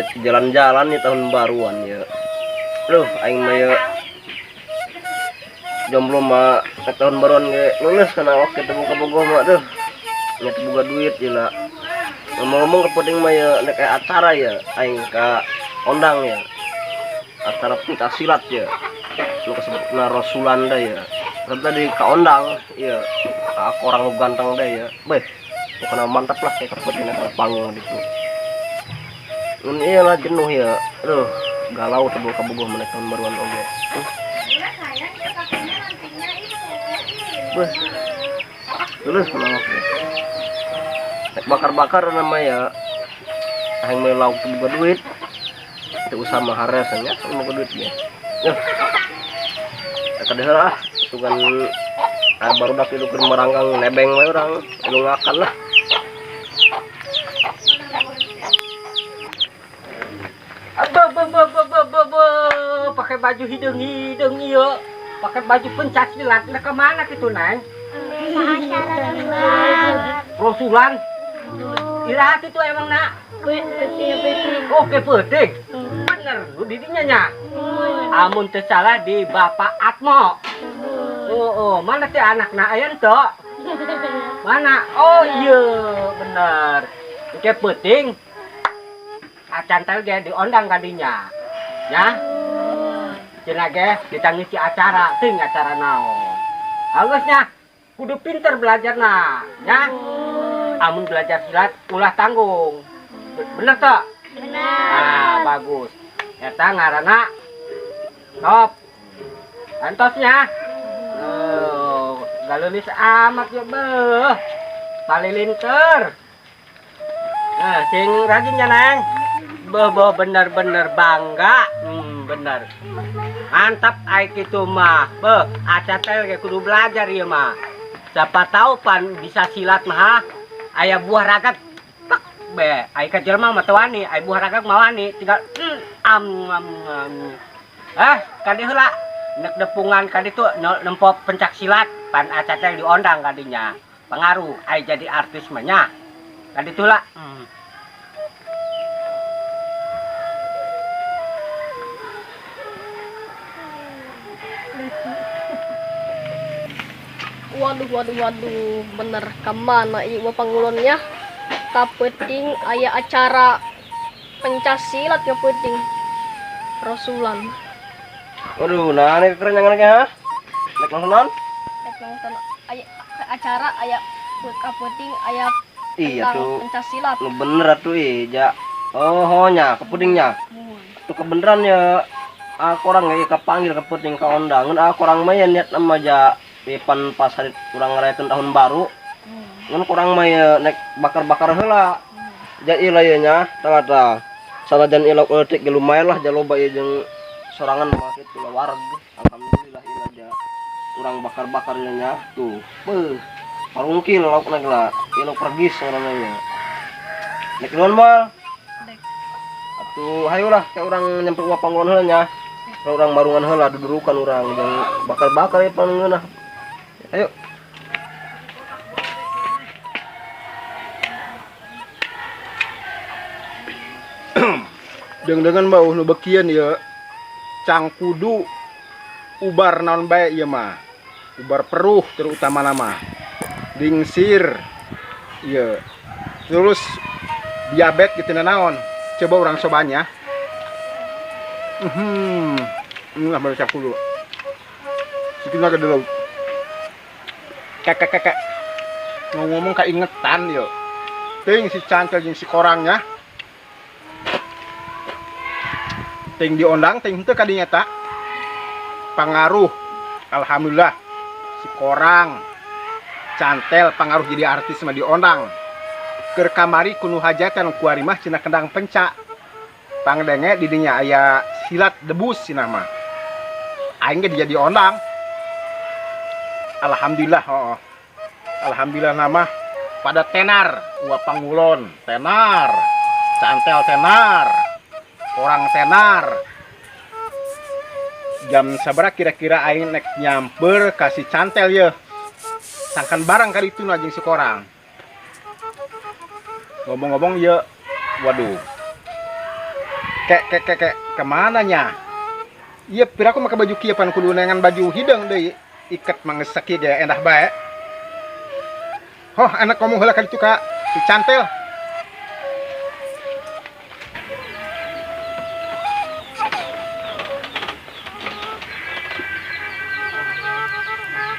Mah jalan-jalan nih tahun baruan ya. Loh, aing mah ya jomblo mah tahun baruan ge lulus kana waktu teu boga bogoh mah duh. Nya teu boga duit gila. Ngomong-ngomong kepenting mah ya nek aya acara ya aing ka ondang ya. Acara pencak silat ya. Nu kasebutna Rasulan da ya. Kan tadi ka ondang ya. Aku orang nu ganteng da ya. Beuh, pokoknya mantap lah kayak kepenting nek panggung gitu. Ngan iya lah jenuh ya. Aduh, galau teu boga kabogoh maneh tahun baruan oge. Beuh. Terus kenapa? Nek bakar-bakar nama ya. Aing mah lauk teu boga duit. Teu usah mah haresan nya teu boga duit ge. Yuh. Kada heula ah, sugan barudak itu keur merangkang nebeng we urang, ngakan lah. Be, pakai baju hidung-hidung iya, pakai baju pencak silat. Nah kemana gitu neng? Acara Rasulan. Rasulan? Irahat itu emang nak? Penting. Oke penting. Bener, lu didinya nya. Amun teu salah di Bapak Atmo. Oh, mana teh anak nak ayan tuh? Mana? Oh iya, bener. Oke penting. Acan tel ge diondang kadinya. Ya. Cenah ge ditangisi acara, ting acara naon. Harusnya kudu pinter belajarna, ya. Amun belajar silat ulah tanggung. Bener toh? Bener. Nah, bagus. Eta ngaranna top. Antosnya. Oh, galeulis amat ya beuh. Palilinter. Nah, sing rajin ya, Neng. Beuh, beuh, bener-bener bangga. Bener. Mantap ai kitu mah. Beuh, aca teh ge kudu belajar ieu mah. Siapa tahu pan bisa silat mah. Ha? Aya buah ragak pek be. Ai ka jelema mah teu wani, ai buah ragak mah wani tinggal am am am. Kadi heula nek depungan kadi tuh nempo pencak silat pan aca teh diondang kadinya. Pengaruh ai jadi artis mah nya. Kadi tuh lah. Waduh, waduh, waduh, bener kemana ieu pangulonnya? Tak penting aya acara pencak silat ya penting. Rasulan. Waduh, nah ini kerenyangan lagi ha? Nek nonton naon? Nek nonton aya acara aya penting aya Iya tentang tuh. pencak silat. Nu bener atuh ja. Oh, nya kepudingnya. Tuh kebeneran ya. Aku orang ge kapanggil keputing ka ondangan, aku orang mah ya niat nama ja pan pas hari urang ngarayakeun tahun baru. Ngan kurang mah ya nek bakar-bakar heula. Ja ieu lah ieu nya, tah tah. Sanajan ieu lauk leutik ge lumayan lah ja loba ieu jeung sorangan mah kitu lah wareg. Alhamdulillah ieu ja urang bakar-bakar ieu nya tuh. Beuh. Parungkil laukna ge lah. Ieu lauk pergis ngaranna nya. Nek nuhun moal? Dek. Atuh hayu lah ka urang nyampe uap pangulon heula nya. Urang marungan heula dudurukan urang jeung bakar-bakar ieu pangeunah. Ayo. Dengan bau nu bekieun ieu cang kudu ubar naon bae ieu mah. Ubar peruh terutama nama. Dingsir ieu. Terus diabet gitu naon. Coba urang cobanya. Ini lah baru cang kudu. Sikit lagi dulu. Kek kek kek. Ngomong keingetan yo. Ting si cantel jeung si korangnya. Ting diondang ting henteu kadinya ta. Pangaruh. Alhamdulillah si korang cantel pangaruh jadi artis mah diondang. Keur kamari kuno hajatan kuari mah cenah kendang pencak. Pangdenge di dinya aya silat debus cenah mah. Aing ge jadi ondang. Alhamdulillah, oh. Alhamdulillah nama pada tenar, ua pangulon tenar, cantel tenar, orang tenar. Jam sabaraha kira-kira aing nek nyamper kasih cantel ye. Sangkan barang kali itu jeung si korang. Ngomong-ngomong ye, waduh. Kek kek kek kek kemana nya? Iya piraku make baju kieu pan kudu nengan baju hideung deui. Iket mangesak ieu ge endah bae. Hoh anak ngomong heula ka ditu ka si Cantel.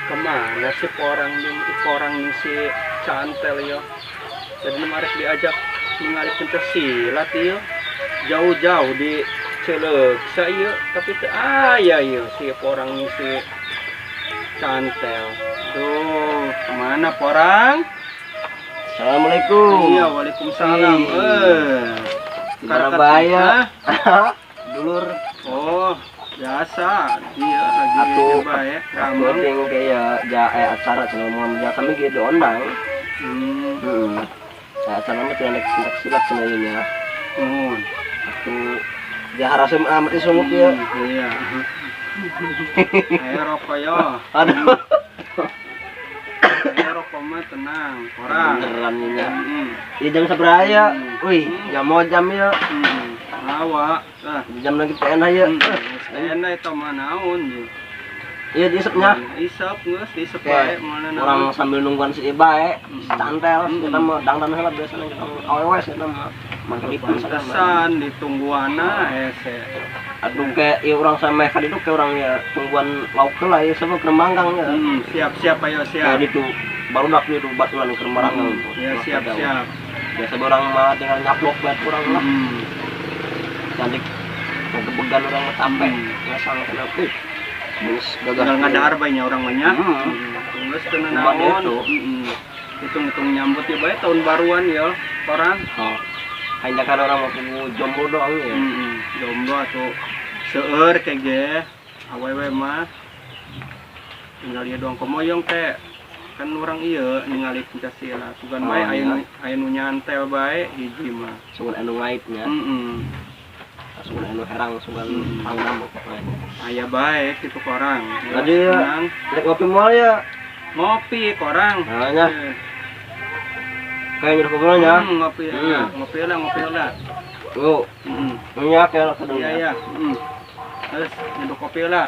Kemana sih orang si Cantel yo? Jadi marek diajak ningali pencak silat yo. Jauh-jauh di Cileuksa ieu, tapi teu aya ieu si orang si Cantel. Duh, kemana porang? Assalamualaikum. Iya, waalaikumsalam. Surabaya. Dulur. Oh, biasa. Iya, lagi bae. Ramai kayak ja acara cenah mun ja kami ge diondang. Heeh. Acara mah cenah pencak silat cenah ieu nya. Atuh jaharasem amat sunggup ya. Iya. Ayo rokok yo. Aduh. Ayo rokok mah tenang, korang. Beneran nya. Iya jam sabaraha ya? Wih, jam mau jam ya. Awa. Jam lagi PN ya. PN eta mah naon ye. Iya diisepnya. Isep geus diisep bae moal naon. Urang sambil nungguan si Iba si Cantel, kita mah dangdan heula biasana kita awewe kita mah. Pantesan ditungguana hese. Aduh kayak ya orang sama kali itu kayak orang ya tungguan lauk lah ya sama keremanggang ya. Siap-siap ayo siap. Kayak itu baru nak itu batuan keremanggang. Ya siap-siap. Biasa orang mah tinggal nyaplok buat orang lah. Cantik kebegan orang mah sampai ngasang kenapa. Terus gagah. Tinggal ngadahar bae nya orang mah nya. Geus teu naon. Hitung-hitung nyambut ya bae tahun baruan ya orang. Oh. Hanya kan orang mau kubu jomblo doang ya. Jomblo atau seueur kege awewe mah tinggal ieu doang komoyong teh kan urang ieu ningali pencak silat sugan bae aya nu nyantel bae hiji mah sugan anu ngaitnya. Sugan anu herang sugan pangnam pokoknya aya bae kitu korang. Tadi rek ngopi moal ya. Ngopi korang. Nah nya. Kayak nyuruh ngobrolnya. Ngopi ya, ngopi lah, ngopi lah. Tuh. Minyak ya, kedua. Iya, ya. Terus nyeduk kopi lah.